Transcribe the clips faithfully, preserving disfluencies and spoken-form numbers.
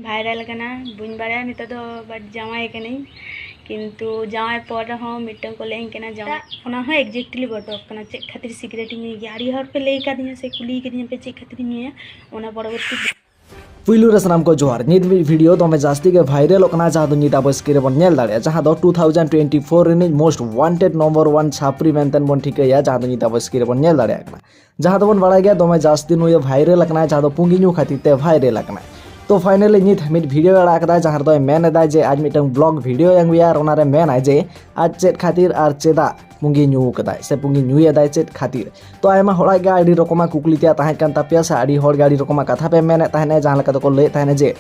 Viral ᱠᱟᱱᱟ, ᱵᱟᱹᱧ ᱵᱟᱲᱟᱭᱟ ᱱᱤᱛᱚᱜ ᱫᱚ, but ᱡᱟᱶᱟᱭ ᱠᱟᱹᱱᱟᱹᱧ᱾ ᱠᱤᱱᱛᱩ ᱡᱟᱶᱟᱭ ᱯᱚᱨ ᱨᱮᱦᱚᱸ ᱢᱤᱫᱴᱟᱝ ᱠᱚ ᱞᱟᱹᱭᱟᱹᱧ ᱠᱟᱱᱟ ᱡᱟᱶᱟᱭ, ᱚᱱᱟ ᱦᱚᱸ exactly ᱵᱚᱛᱚᱨ ᱠᱟᱱᱟ, ᱪᱮᱫ ᱠᱷᱟᱹᱛᱤᱨ ᱥᱤᱜᱨᱮᱴ ᱤᱧ ᱧᱩᱭ ᱜᱮᱭᱟ᱾ ᱟᱹᱰᱤ ᱦᱚᱲ ᱯᱮ ᱞᱟᱹᱭ ᱠᱟᱫᱤᱧᱟ ᱥᱮ ᱠᱩᱞᱤ ᱠᱟᱫᱤᱧᱟ ᱯᱮ ᱪᱮᱫ ᱠᱷᱟᱹᱛᱤᱨ ᱤᱧ ᱧᱩᱭᱟ, ᱚᱱᱟ ᱯᱚᱨᱚᱵᱚᱨᱛᱤ᱾ ᱯᱩᱭᱞᱩ ᱨᱮ ᱥᱟᱱᱟᱢ ᱠᱚ ᱡᱚᱦᱟᱨ᱾ ᱱᱤᱛ ᱢᱤᱫ ᱵᱷᱤᱰᱤᱭᱳ ᱫᱚᱢᱮ ᱡᱟᱹᱥᱛᱤ ᱜᱮ ᱵᱷᱟᱭᱨᱟᱞᱚᱜ ᱠᱟᱱᱟ, ᱡᱟᱦᱟᱸ ᱫᱚ ᱱᱤᱛ ᱟᱵᱚ screen ᱨᱮᱵᱚᱱ ᱧᱮᱞ ᱫᱟᱲᱮᱭᱟᱜᱼᱟ, ᱡᱟᱦᱟᱸ ᱫᱚ ᱴᱩ ᱛᱷᱟᱣᱡᱮᱱᱰ ᱴᱩᱭᱮᱱᱴᱤ ᱯᱷᱳᱨ ᱨᱤᱱᱤᱡ most wanted number one ᱪᱷᱟᱯᱨᱤ ᱢᱮᱱᱛᱮ ᱵᱚᱱ ᱴᱷᱤᱠᱟᱹᱭᱟ, ᱡᱟᱦᱟᱸ ᱫᱚ ᱱᱤᱛ ᱟᱵᱚ screen ᱨᱮᱵᱚᱱ ᱧᱮᱞ ᱫᱟᱲᱮᱭᱟᱜ ᱠᱟᱱᱟ᱾ ᱡᱟᱦᱟᱸ ᱫᱚᱵᱚᱱ ᱵᱟᱲᱟᱭ ᱜᱮᱭᱟ ᱫᱚᱢᱮ ᱡᱟᱹᱥᱛᱤ ᱱᱩᱭ ᱫᱚ ᱵᱷᱟᱭᱨᱟᱞ ᱟᱠᱟᱱᱟᱭ, ᱡᱟᱦᱟᱸ ᱫᱚ ᱯᱩᱸᱜᱤ ᱧᱩ ᱠᱷᱟᱹᱛᱤᱨ ᱛᱮ ᱵᱷᱟᱭᱨᱟᱞ ᱟᱠᱟᱱᱟᱭ᱾ ᱛᱚ finally ᱱᱤᱛ ᱢᱤᱫ ᱵᱷᱤᱰᱤᱭᱳ ᱟᱲᱟᱜ ᱟᱠᱟᱫᱟᱭ, ᱡᱟᱦᱟᱸ ᱨᱮᱫᱚᱭ ᱢᱮᱱ ᱮᱫᱟᱭ ᱡᱮ ᱟᱡ ᱢᱤᱫᱴᱟᱝ vlog ᱵᱷᱤᱰᱤᱭᱳᱭ ᱟᱹᱜᱩᱭᱟ ᱟᱨ ᱚᱱᱟᱨᱮ ᱢᱮᱱᱟᱭ ᱡᱮ ᱟᱡ ᱪᱮᱫ ᱠᱷᱟᱹᱛᱤᱨ ᱟᱨ ᱪᱮᱫᱟᱜ ᱯᱩᱸᱜᱤ ᱧᱩ ᱠᱟᱫᱟᱭ ᱥᱮ ᱯᱩᱸᱜᱤ ᱧᱩᱭᱮᱫᱟᱭ ᱪᱮᱫ ᱠᱷᱟᱹᱛᱤᱨ᱾ ᱛᱚ ᱟᱭᱢᱟ ᱦᱚᱲᱟᱜ ᱜᱮ ᱟᱹᱰᱤ ᱨᱚᱠᱚᱢᱟᱜ ᱠᱩᱠᱞᱤ ᱛᱮᱭᱟᱜ ᱛᱟᱦᱮᱸ ᱠᱟᱱ ᱛᱟᱯᱮᱭᱟ ᱥᱮ ᱟᱹᱰᱤ ᱦᱚᱲ ᱜᱮ ᱟᱹᱰᱤ ᱨᱚᱠᱚᱢᱟᱜ ᱠᱟᱛᱷᱟ ᱯᱮ ᱢᱮᱱᱮᱫ ᱛᱟᱦᱮᱱᱟ, ᱡᱟᱦᱟᱸ ᱞᱮᱠᱟ ᱫᱚᱠᱚ ᱞᱟᱹᱭᱮᱫ ᱛᱟᱦᱮᱱᱟ ᱡᱮ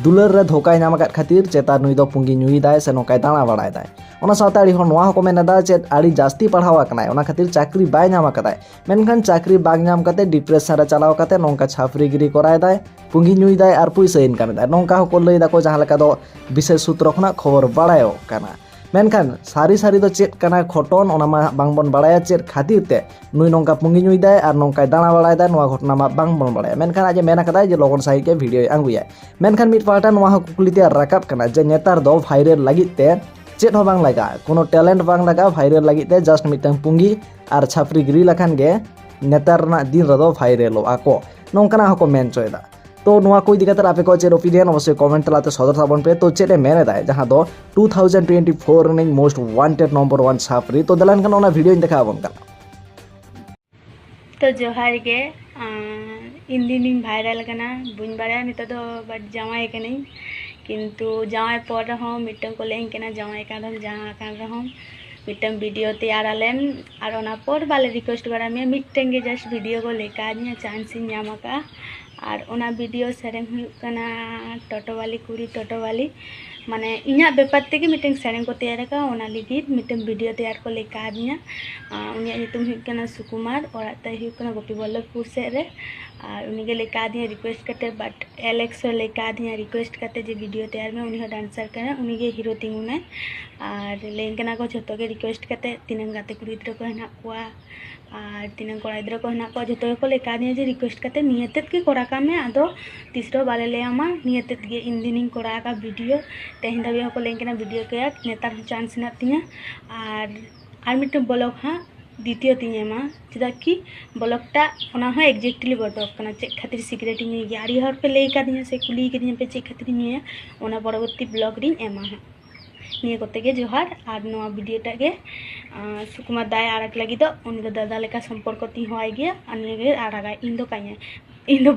ᱫᱩᱞᱟᱹᱲ ᱨᱮ ᱫᱷᱳᱠᱟᱭ ᱧᱟᱢ ᱟᱠᱟᱫ ᱠᱷᱟᱹᱛᱤᱨ ᱪᱮᱛᱟ ᱱᱩᱭ ᱫᱚ ᱯᱩᱸᱜᱤ ᱧᱩᱭᱮᱫᱟᱭ ᱥᱮ ᱱᱚᱝᱠᱟᱭ ᱫᱟᱬᱟ ᱵᱟᱲᱟᱭᱮᱫᱟᱭ᱾ ᱚᱱᱟ ᱥᱟᱶᱛᱮ ᱟᱹᱰᱤ ᱦᱚᱲ ᱱᱚᱣᱟ ᱦᱚᱸᱠᱚ ᱢᱮᱱ ᱮᱫᱟ ᱪᱮᱫ ᱟᱹᱰᱤ ᱡᱟᱹᱥᱛᱤ ᱯᱟᱲᱦᱟᱣ ᱟᱠᱟᱱᱟᱭ, ᱚᱱᱟ ᱠᱷᱟᱹᱛᱤᱨ ᱪᱟᱹᱠᱨᱤ ᱵᱟᱭ ᱧᱟᱢ ᱟᱠᱟᱫᱟᱭ, ᱢᱮᱱᱠᱷᱟᱱ ᱪᱟᱹᱠᱨᱤ ᱵᱟᱝ ᱧᱟᱢ ᱠᱟᱛᱮ depression ᱨᱮ ᱪᱟᱞᱟᱣ ᱠᱟᱛᱮ ᱱᱚᱝᱠᱟ ᱪᱷᱟᱯᱨᱤ ᱜᱤᱨᱤ ᱠᱚᱨᱟᱣ ᱮᱫᱟᱭ, ᱯᱩᱸᱜᱤ ᱧᱩᱭᱮᱫᱟᱭ ᱟᱨ ᱯᱩᱭᱥᱟᱹ income ᱮᱫᱟᱭ, ᱱᱚᱝᱠᱟ ᱦᱚᱸᱠᱚ ᱞᱟᱹᱭ ᱫᱟᱠᱚ, ᱡᱟᱦᱟᱸ ᱞᱮᱠᱟ ᱫᱚ ᱵᱤᱥᱮᱥ ᱥᱩᱛᱨᱚ ᱠᱷᱚᱱᱟᱜ ᱠᱷᱚᱵᱚᱨ ᱵᱟᱲᱟᱭᱚᱜ ᱠᱟᱱᱟ᱾ ᱢᱮᱱᱠᱷᱟᱱ ᱥᱟᱹᱨᱤ ᱥᱟᱹᱨᱤ ᱫᱚ ᱪᱮᱫ ᱠᱟᱱᱟ ᱜᱷᱚᱴᱚᱱ, ᱚᱱᱟ ᱢᱟ ᱵᱟᱝᱵᱚᱱ ᱵᱟᱲᱟᱭᱟ ᱪᱮᱫ ᱠᱷᱟᱹᱛᱤᱨ ᱛᱮ ᱱᱩᱭ ᱱᱚᱝᱠᱟ ᱯᱩᱸᱜᱤ ᱧᱩᱭᱮᱫᱟᱭ ᱟᱨ ᱱᱚᱝᱠᱟᱭ ᱫᱟᱬᱟ ᱵᱟᱲᱟᱭᱮᱫᱟ, ᱱᱚᱣᱟ ᱜᱷᱚᱴᱚᱱᱟ ᱢᱟ ᱵᱟᱝᱵᱚᱱ ᱵᱟᱲᱟᱭᱟ᱾ ᱢᱮᱱᱠᱷᱟᱱ ᱟᱡ ᱮ ᱢᱮᱱ ᱟᱠᱟᱫᱟᱭ ᱡᱮ ᱞᱚᱜᱚᱱ ᱥᱟᱺᱦᱤᱡ ᱜᱮ ᱵᱷᱤᱰᱤᱭᱳᱭ ᱟᱹᱜᱩᱭᱟ᱾ ᱢᱮᱱᱠᱷᱟᱱ ᱢᱤᱫ ᱯᱟᱦᱴᱟ ᱱᱚᱣᱟ ᱦᱚᱸ ᱠᱩᱠᱞᱤ ᱛᱮᱭᱟᱨ ᱨᱟᱠᱟᱵ ᱠᱟᱱᱟ ᱡᱮ ᱱᱮᱛᱟᱨ ᱫᱚ ᱵᱷᱟᱭᱨᱟᱞ ᱞᱟᱹᱜᱤᱫ ᱛᱮ ᱪᱮᱫ ᱦᱚᱸ ᱵᱟᱝ ᱞᱟᱜᱟᱜᱼᱟ, ᱠᱳᱱᱳ talent ᱵᱟᱝ ᱞᱟᱜᱟᱜᱼᱟ ᱵᱷᱟᱭᱨᱟᱞ ᱞᱟᱹᱜᱤᱫ ᱛᱮ, just ᱢᱤᱫᱴᱟᱝ ᱯᱩᱸᱜᱤ ᱟᱨ ᱪᱷᱟᱯᱨᱤ ᱜᱤᱨᱤ ᱞᱮᱠᱷᱟᱱ ᱜᱮ ᱱᱮᱛᱟᱨ ᱨᱮᱱᱟᱜ ᱫᱤᱱ ᱨᱮᱫᱚ ᱵᱷᱟᱭᱨᱟᱞᱚᱜᱼᱟ ᱠᱚ, ᱱᱚᱝᱠᱟᱱᱟᱜ ᱦᱚᱸᱠᱚ ᱢᱮᱱ ᱦᱚᱪᱚᱭᱮᱫᱟ᱾ ᱛᱚ ᱱᱚᱣᱟ ᱠᱚ ᱤᱫᱤ ᱠᱟᱛᱮ ᱟᱯᱮ ᱠᱚᱣᱟᱜ ᱪᱮᱫ opinion, ᱚᱵᱚᱥᱥᱳᱭ comment ᱛᱟᱞᱟᱛᱮ ᱥᱚᱫᱚᱨ ᱛᱟᱵᱚᱱ ᱯᱮ᱾ ᱛᱚ ᱪᱮᱫ ᱮ ᱢᱮᱱ ᱮᱫᱟᱭ ᱡᱟᱦᱟᱸ ᱫᱚ ᱴᱩ ᱛᱷᱟᱣᱡᱮᱱᱰ ᱴᱩᱭᱮᱱᱴᱤ ᱯᱷᱳᱨ ᱨᱤᱱᱤᱡ most wanted number one ᱪᱷᱟᱯᱨᱤ? ᱛᱚ ᱫᱮᱞᱟ ᱮᱱᱠᱷᱟᱱ ᱚᱱᱟ ᱵᱷᱤᱰᱤᱭᱳᱧ ᱫᱮᱠᱷᱟᱣ ᱟᱵᱚᱱ ᱠᱟᱱᱟ᱾ ᱛᱚ ᱡᱚᱦᱟᱨ ᱜᱮ, ᱟᱸ, ᱤᱧ ᱫᱤᱱᱤᱧ ᱵᱷᱟᱭᱨᱟᱞ ᱠᱟᱱᱟ, ᱵᱟᱹᱧ ᱵᱟᱲᱟᱭᱟ ᱱᱤᱛᱚᱜ ᱫᱚ, but ᱡᱟᱶᱟᱭ ᱠᱟᱹᱱᱟᱹᱧ᱾ ᱠᱤᱱᱛᱩ ᱡᱟᱶᱟᱭ ᱯᱚᱨ ᱨᱮᱦᱚᱸ ᱢᱤᱫᱴᱟᱝ ᱠᱚ ᱞᱟᱹᱭᱟᱹᱧ ᱠᱟᱱᱟ, ᱡᱟᱶᱟᱭ ᱠᱟᱱ ᱨᱮᱦᱚᱸ, ᱡᱟᱶᱟᱭ ᱠᱟᱱ ᱨᱮᱦᱚᱸ ᱢᱤᱫᱴᱟᱝ ᱵᱷᱤᱰᱤᱭᱳ ᱛᱮᱭᱟᱨ ᱟᱞᱮᱢ, ᱟᱨ ᱚᱱᱟ ᱯᱚᱨ ᱵᱟᱞᱮ request ᱵᱟᱲᱟ ᱢᱮᱭᱟ, ᱢᱤᱫᱴᱟᱝ ᱜᱮ just ᱵᱷᱤᱰᱤᱭᱳ ᱠᱚ ᱞᱟᱹᱭ ᱠᱟᱣᱫᱤᱧᱟ, chance ᱤᱧ ᱧᱟᱢ ᱟᱠᱟᱫᱼᱟ᱾ ᱟᱨ ᱚᱱᱟ ᱵᱷᱤᱰᱤᱭᱳ ᱥᱮᱨᱮᱧ ᱦᱩᱭᱩᱜ ᱠᱟᱱᱟ ᱴᱚᱴᱚᱣᱟᱞᱤ ᱠᱩᱲᱤ ᱴᱚᱴᱚᱣᱟᱞᱤ, ᱢᱟᱱᱮ ᱤᱧᱟᱹᱜ ᱵᱮᱯᱟᱨ ᱛᱮᱜᱮ ᱢᱤᱫᱴᱟᱝ ᱥᱮᱨᱮᱧ ᱠᱚ ᱛᱮᱭᱟᱨ ᱟᱠᱟᱫᱼᱟ, ᱚᱱᱟ ᱞᱟᱹᱜᱤᱫ ᱢᱤᱫᱴᱟᱝ ᱵᱷᱤᱰᱤᱭᱳ ᱛᱮᱭᱟᱨ ᱠᱚ ᱞᱟᱹᱭ ᱠᱟᱣᱫᱤᱧᱟ᱾ ᱟᱨ ᱩᱱᱤᱭᱟᱜ ᱧᱩᱛᱩᱢ ᱦᱩᱭᱩᱜ ᱠᱟᱱᱟ ᱥᱩᱠᱩᱢᱟᱨ, ᱚᱲᱟᱜ ᱛᱟᱭ ᱦᱩᱭᱩᱜ ᱠᱟᱱᱟ ᱜᱳᱯᱤᱵᱚᱞᱞᱚᱵᱷᱯᱩᱨ ᱥᱮᱫ ᱨᱮ᱾ ᱟᱨ ᱩᱱᱤᱜᱮ ᱞᱟᱹᱭ ᱠᱟᱣᱫᱤᱧᱟ request ᱠᱟᱛᱮ, but ᱟᱞᱮᱠᱥ ᱦᱚᱸ ᱞᱟᱹᱭ ᱠᱟᱣᱫᱤᱧᱟ request ᱠᱟᱛᱮ ᱡᱮ video ᱛᱮᱭᱟᱨ ᱢᱮ, ᱩᱱᱤ ᱦᱚᱸ dancer ᱠᱟᱱᱟᱭ, ᱩᱱᱤᱜᱮ hero ᱛᱤᱸᱜᱩᱱᱟᱭ᱾ ᱟᱨ ᱞᱟᱹᱭᱟᱹᱧ ᱠᱟᱱᱟ ᱠᱚ ᱡᱷᱚᱛᱚ ᱜᱮ request ᱠᱟᱛᱮ, ᱛᱤᱱᱟᱹᱝ ᱜᱟᱛᱮ ᱠᱩᱲᱤ ᱜᱤᱫᱽᱨᱟᱹ ᱠᱚ ᱦᱮᱱᱟᱜ ᱠᱚᱣᱟ ᱟᱨ ᱛᱤᱱᱟᱹᱝ ᱠᱚᱲᱟ ᱜᱤᱫᱽᱨᱟᱹ ᱠᱚ ᱦᱮᱱᱟᱜ ᱠᱚᱣᱟ, ᱡᱷᱚᱛᱚ ᱜᱮᱠᱚ ᱞᱟᱹᱭ ᱠᱟᱣᱫᱤᱧᱟ ᱡᱮ request ᱠᱟᱛᱮ ᱱᱤᱭᱟᱹ ᱛᱮᱫ ᱜᱮ ᱠᱚᱨᱟᱣ ᱠᱟᱜ ᱢᱮ, ᱟᱫᱚ ᱛᱤᱥ ᱨᱮᱦᱚᱸ ᱵᱟᱞᱮ ᱞᱟᱹᱭᱟᱢᱟ, ᱱᱤᱭᱟᱹ ᱛᱮᱫ ᱜᱮ ᱤᱧ ᱫᱤᱱᱤᱧ ᱠᱚᱨᱟᱣ ᱟᱠᱟᱫ video᱾ ᱛᱮᱦᱮᱧ ᱫᱷᱟᱹᱵᱤᱡ ᱦᱚᱸᱠᱚ ᱞᱟᱹᱭᱟᱹᱧ ᱠᱟᱱᱟ video ᱠᱮᱭᱟ, ᱱᱮᱛᱟᱨ ᱦᱚᱸ chance ᱦᱮᱱᱟᱜ ᱛᱤᱧᱟᱹ᱾ ᱟᱨ ᱟᱨ ᱢᱤᱫᱴᱮᱱ vlog ᱦᱟᱸᱜ ᱫᱤᱛᱤᱭᱚ ᱛᱤᱧ ᱮᱢᱟ, ᱪᱮᱫᱟᱜ ᱠᱤ vlog ᱴᱟᱜ ᱚᱱᱟ ᱦᱚᱸ exactly ᱵᱚᱛᱚᱨ ᱠᱟᱱᱟ, ᱪᱮᱫ ᱠᱷᱟᱹᱛᱤᱨ ᱥᱤᱜᱟᱨᱮᱴ ᱤᱧ ᱧᱩᱭ ᱜᱮᱭᱟ᱾ ᱟᱹᱰᱤ ᱦᱚᱲ ᱯᱮ ᱞᱟᱹᱭ ᱠᱟᱫᱤᱧᱟ ᱥᱮ ᱠᱩᱞᱤ ᱠᱟᱫᱤᱧᱟ ᱯᱮ ᱪᱮᱫ ᱠᱷᱟᱹᱛᱤᱨ ᱤᱧ ᱧᱩᱭᱟ, ᱚᱱᱟ ᱯᱚᱨᱚᱵᱚᱨᱛᱤ vlog ᱨᱤᱧ ᱮᱢᱟ ᱦᱟᱸᱜ᱾ ᱱᱤᱭᱟᱹ ᱠᱚᱛᱮ ᱜᱮ ᱡᱚᱦᱟᱨ, ᱟᱨ ᱱᱚᱣᱟ video ᱴᱟᱜ ᱜᱮ ᱟᱸ, ᱥᱩᱠᱩᱢᱟᱨ ᱫᱟᱭ ᱟᱲᱟᱜ ᱞᱟᱹᱜᱤᱫᱚᱜ, ᱩᱱᱤ ᱫᱚ ᱫᱟᱫᱟ ᱞᱮᱠᱟ ᱥᱚᱢᱯᱚᱨᱠᱚ ᱛᱤᱧ ᱦᱚᱦᱚᱣᱟᱭ ᱜᱮᱭᱟ, ᱟᱨ ᱱᱤᱭᱟᱹ ᱜᱮ ᱟᱲᱟᱜᱟᱭ, ᱤᱧ ᱫᱚ ᱵᱟᱹᱧ, ᱤᱧ ᱫᱚ